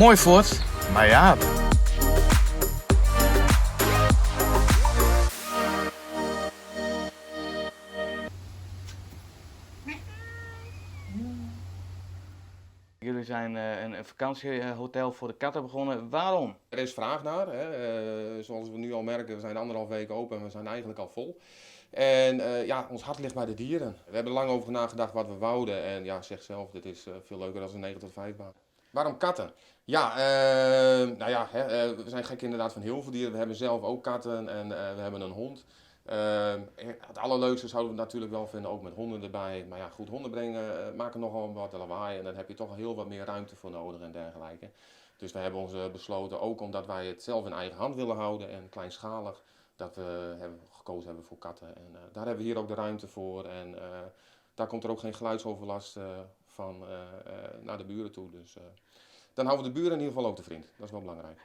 Moai fuort mei Jaap. Jullie zijn een vakantiehotel voor de katten begonnen. Waarom? Er is vraag naar. Hè. Zoals we nu al merken, we zijn anderhalf week open en we zijn eigenlijk al vol. En ja, ons hart ligt bij de dieren. We hebben er lang over nagedacht wat we wouden. En ja, zeg zelf, dit is veel leuker dan een 9 tot 5 baan. Waarom katten? Ja, nou ja, hè, we zijn gek inderdaad van heel veel dieren. We hebben zelf ook katten en we hebben een hond. Het allerleukste zouden we natuurlijk wel vinden, ook met honden erbij. Maar ja, goed, honden brengen, maken nogal wat lawaai en daar heb je toch heel wat meer ruimte voor nodig en dergelijke. Dus we hebben ons besloten, ook omdat wij het zelf in eigen hand willen houden en kleinschalig, dat we gekozen hebben voor katten. En daar hebben we hier ook de ruimte voor en daar komt er ook geen geluidsoverlast van naar de buren toe. Dus dan houden we de buren in ieder geval ook te vriend. Dat is wel belangrijk.